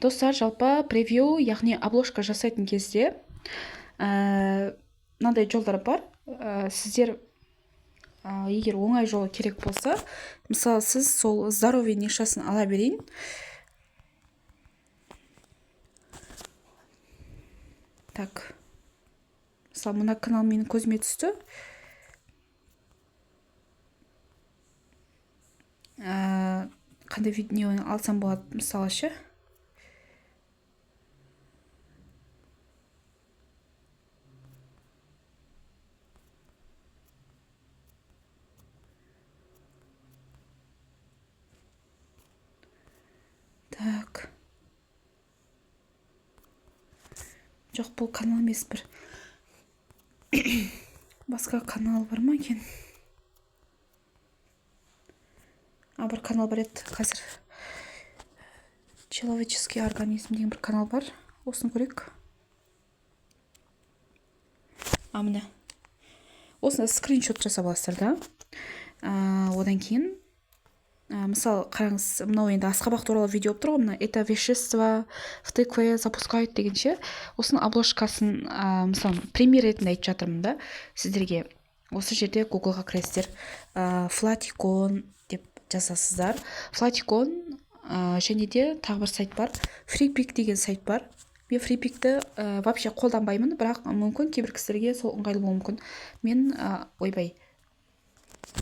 Достар, жалпы превью, яғни обложка жасайтын кезде мынандай жолдар бар. Сіздер егер оңай жолы керек болса, мысалы, сіз сол здоровье нишасын ала берейін. Так, мысалы, мына канал менің көзіме түсті. Қандай видео алсам болады, мысалы ше? Так, жоқ, бұл канал емес, бір басқа канал бар ма екен? А, бір канал бар еді, қазір. «Человеческий организм» деген бір канал бар, осыны көрейік. А, міне, осыны скриншот жасап аласыздар да. Одан кейін мысалы, қараңыз, мынау енді асқабақ туралы видео болып тұр ғой. Мына «Это вещество в тыкве запускают» дегенше, осының обложкасын, мысалы, пример ретінде айтып жатырмын да сіздерге. Осы жерде Гуглға кіресіздер, флатикон деп жазасыздар, флатикон. Және де тағы бір сайт бар, Фрипик деген сайт бар. Мен Фрипикті вообще қолданбаймын, бірақ мүмкін кейбір кісілерге сол ыңғайлы болуы мүмкін. Мен ойбай,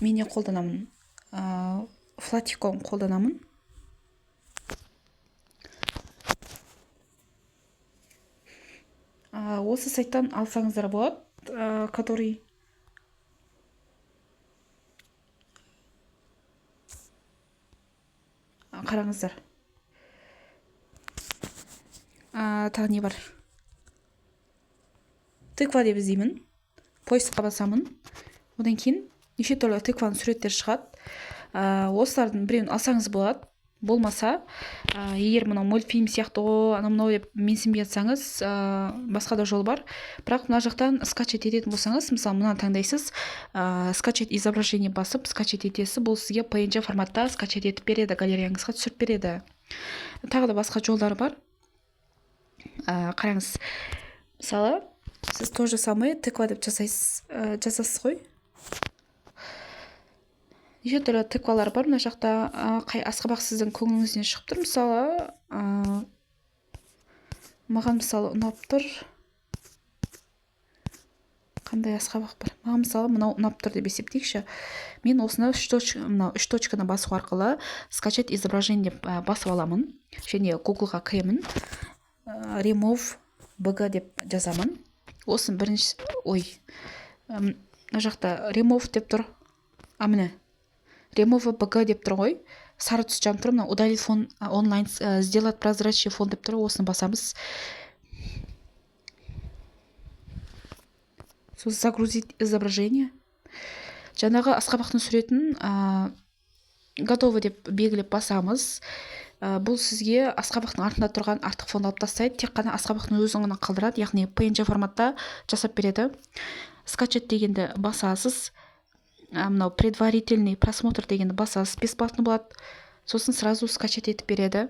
мен не қолданамын? Флатикон қолданамын. Осы сайттан алсаңыздар болады, который қараңыздар. Тағы не бар? Тыква деп іздеймін, поискқа басамын. Одан кейін неше түрлі тыкваның суреттері шығады. Осылардың біреуін алсаңыз болады. Болмаса, егер мынау мультфильм сияқты ғой, анау мынау деп менсінбей жатсаңыз, басқа да жол бар. Бірақ мына жақтан скачать ететін болсаңыз, мысалы, мынаны таңдайсыз, скачать изображение басып, скачать етесіз. Бұл сізге PNG форматта скачать етіп береді, галереяңызға түсіріп береді. Тағы да басқа жолдар бар. Қараңыз, мысалы, сіз то же самое тыква деп жасайсыз, жазасыз ғой. Неше түрлі тыквалар бар мына жақта. Қай асқабақ сіздің көңіліңізден шығып тұр? Мысалы, маған, мысалы, ұнап тұр. Қандай асқабақ бар? Маған, мысалы, мынау ұнап тұр деп есептейікші. Мен осыны үш точка, мынау үш точканы басу арқылы скачать изображение деп басып аламын және Гуглға кіремін, remove bg деп жазамын. Осыны бірінші, ой, мына жақта remove деп тұр. А, міне, remove bg деп тұр ғой, сары түс жанып тұр. Мына удалить фон онлайн, сделать прозрачный фон деп тұр, осыны басамыз. Сосын загрузить изображение. Жаңағы асқабақтың суретін готово деп белгілеп басамыз. Бұл сізге асқабақтың артында тұрған артық фонды алып тастайды, тек қана асқабақтың өзін ғана қалдырады, яғни PNG форматта жасап береді. Скачать дегенді басасыз, мынау предварительный просмотр дегенді басасыз, бесплатно болады. Сосын сразу скачать етіп береді.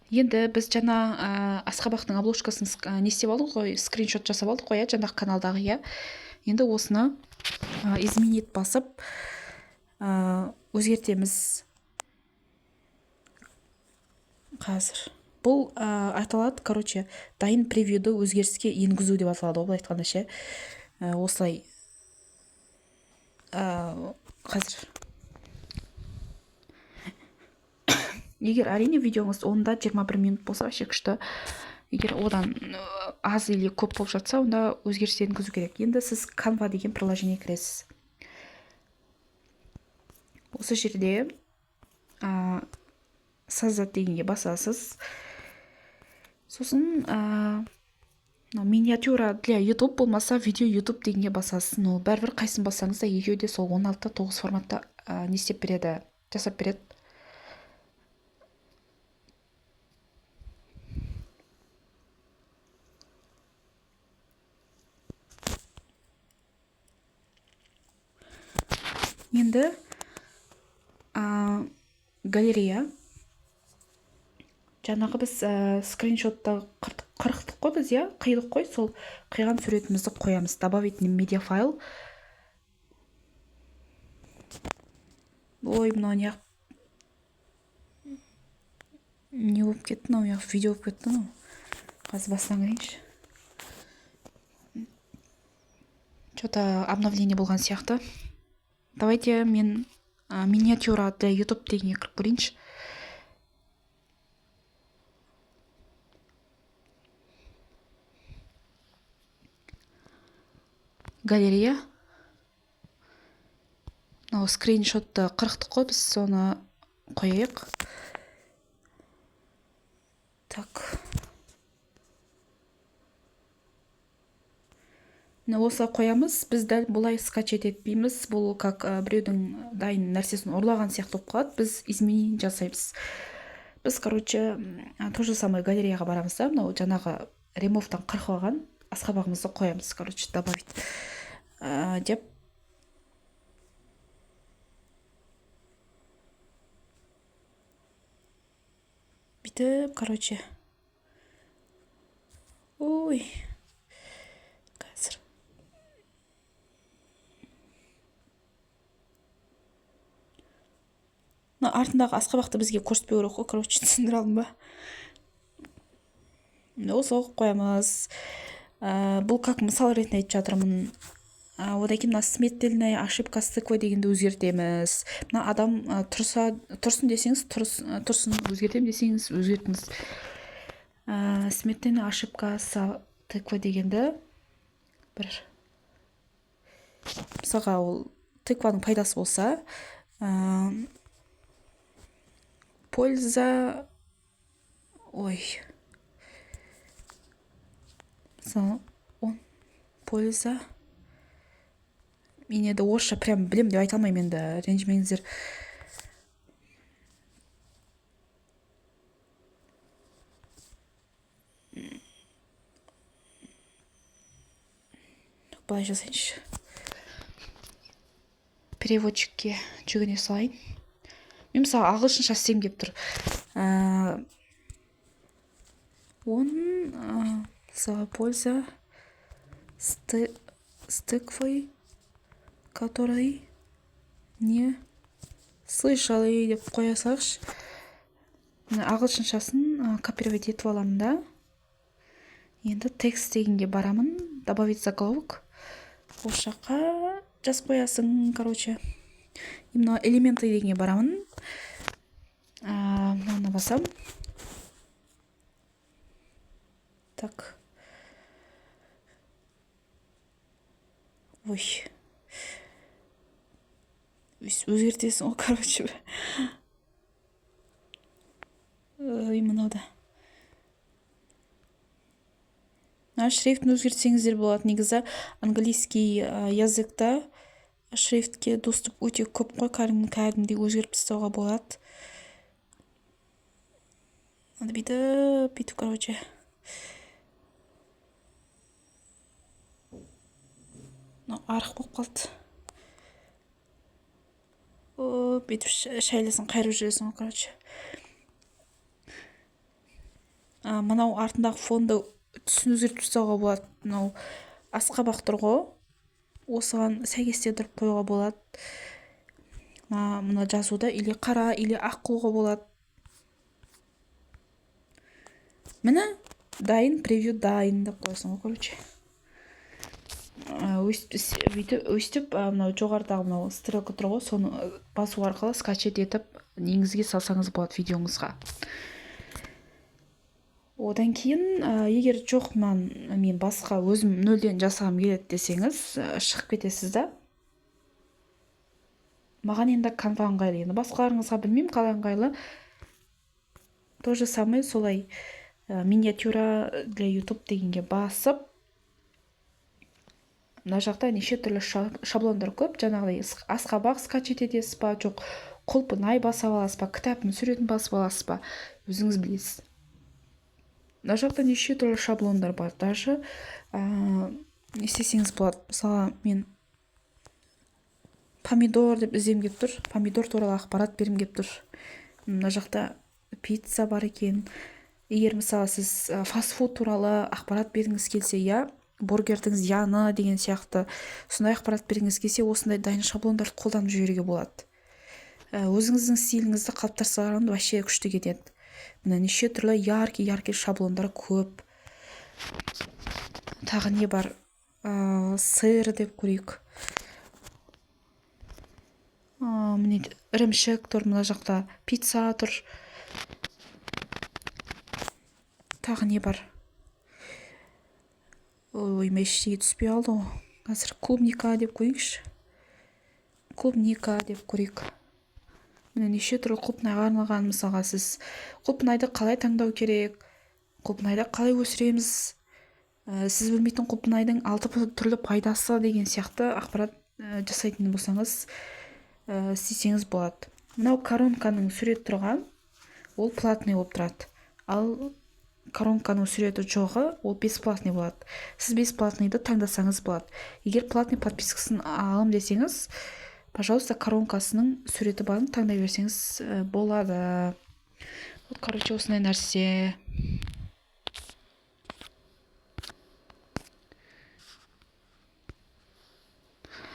Енді біз жаңа асқабақтың обложкасын не істеп алдық қой? Скриншот жасап алдық қой, иә, жаңағы каналдағы, иә. Енді осыны изменить басып, өзгертеміз. Қазір бұл аталады, короче, дайын превьюді өзгеріске енгізу деп аталады ғой, былай айтқанда ше. Осылай қазір егер, әрине, видеоңыз онда 21 минут болса, вообще күшті. Егер одан аз или көп болып жатса, онда өзгеріс енгізу керек. Енді сіз Canva деген приложение кіресіз. Осы жерде создать дегенге басасыз. Сосын миниатюра для YouTube болмаса видео YouTube дегенге басасыз. Но бәрібір қайсысын бассаңыз да, екеуі де сол 16:9 форматта не істеп береді, жасап береді. Енді галерея. Жаңағы біз скриншотта қырықтық қой біз, иә, қидық қой, сол қиған суретімізді қоямыз. Добавить медиафайл. Ой, мынау не болып кетті, мынау неғып видео болып кетті мынау. Қазір басынан кірейінші. Че-то обновление болған сияқты. Давайте мен миниатюра для YouTube дегенге кіріп көрейінші. Галерея. Мынау скриншотты қырықтық қой біз, соны қояйық. Так. Міне, осылай қоямыз. Біз дәл бұлай скачать етпейміз. Бұл как біреудің дайын нәрсесін ұрлаған сияқты болып қалады. Біз изменение жасаймыз. Біз, короче, то же самое галереяға барамыз да, мынау жаңағы ремовтан қырқып алған асқабағымызды қоямыз, короче, добавить деп. Бүйтіп, короче. Ой. Қазір. Мына артындағы асқабақты бізге көрсетпеу керек қой, короче, түсіндіре алдым ба? Міне, осылай қойып қоямыз. Бұл как мысал ретінде айтып жатырмын. Одан кейін мына смертельная ошибка с тыквой дегенді өзгертеміз. Мына адам тұрса, тұрсын десеңіз, тұрсын, өзгертемін десеңіз, өзгертіңіз. Смертельная ошибка с тыквой дегенді бір мысалға, ол тыкваның пайдасы болса, польза, ой, мысалы, он польза, мен енді орысша прям білемін деп айта алмаймын енді, ренжімеңіздер. Былай жазайыншы, переводчикке жүгіне салайын. Мен мысалы ағылшынша істегім келіп тұр. Он мысалы, польза с тыквой, который не слышали деп қоя салайықшы. Мына ағылшыншасын копировать етіп аламын да, енді текст дегенге барамын, добавить заголовок, осы жаққа жазып қоясың, короче. И мына элементы дегенге барамын, мынаны басамын. Так, ой, өзгертесің ғой, короче. Ой, мынау да, мына шрифтін өзгертсеңіздер болады. Негізі английский языкта шрифтке доступ өте көп қой, кәдімгідей өзгертіп тастауға болады. Надо бүйтіп бүйтіп, короче. Мынау арық болып қалды. О, бүйтіп шәйлесін қайырып жүресің ғой, короче. Мынау артындағы фонды түсін өзгертіп тастауға болады. Мынау асқабақ тұр ғой, осыған сәйкестендіріп қоюға болады. Мына жазуды или қара, или ақ қылуға болады. Міне, дайын превью, дайын деп қоясың ғой, короче. Өйстіп, өйстіп, мынау жоғарыдағы мынау стрелка тұр ғой, соны басу арқылы скачать етіп негізге салсаңыз болады видеоңызға. Одан кейін, егер жоқ, мен басқа өзім нөлден жасағым келеді десеңіз, шығып кетесіз да. Маған енді Canva ыңғайлы, енді басқаларыңызға білмеймін қалай ыңғайлы. То же самое солай, миниатюра для YouTube дегенге басып, мына жақта неше түрлі шаблондар көп. Жаңағыдай асқабақ скачать етесіз ба, жоқ құлпынай басып аласыз ба, кітаптың суретін басып аласыз ба, өзіңіз білесіз. Мына жақта неше түрлі шаблондар бар, даже не істесеңіз болады. Мысалы, мен помидор деп іздегім келіп тұр, помидор туралы ақпарат бергім келіп тұр. Мына жақта пицца бар екен. Егер, мысалы, сіз фастфуд туралы ақпарат бергіңіз келсе, иә, бургердің зияны деген сияқты сондай ақпарат бергіңіз келсе, осындай дайын шаблондарды қолданып жіберуге болады. Өзіңіздің стиліңізді қалыптастырған вообще күшті кетеді. Міне, неше түрлі яркий яркий шаблондар көп. Тағы не бар? Сыр деп көрейік. Міне, ірімшік тұр, мына жақта пицца тұр. Тағы не бар? Ой, ештеңе түспей қалды ғой қазір. Клубника деп көрейікші, клубника деп көрейік. Міне, неше түрлі құлпынайға арналған. Мысалға, сіз құлпынайды қалай таңдау керек, құлпынайды қалай өсіреміз, сіз білмейтін құлпынайдың алты түрлі пайдасы деген сияқты ақпарат жасайтын болсаңыз, істесеңіз болады. Мынау коронканың суреті тұрған, ол платный болып тұрады, ал коронканың суреті жоғы, ол бесплатный болады. Сіз бесплатныйды таңдасаңыз болады. Егер платный подпискасын аламын десеңіз, пожалуйста, коронкасының суреті барын таңдай берсеңіз болады. Вот, короче, осындай нәрсе.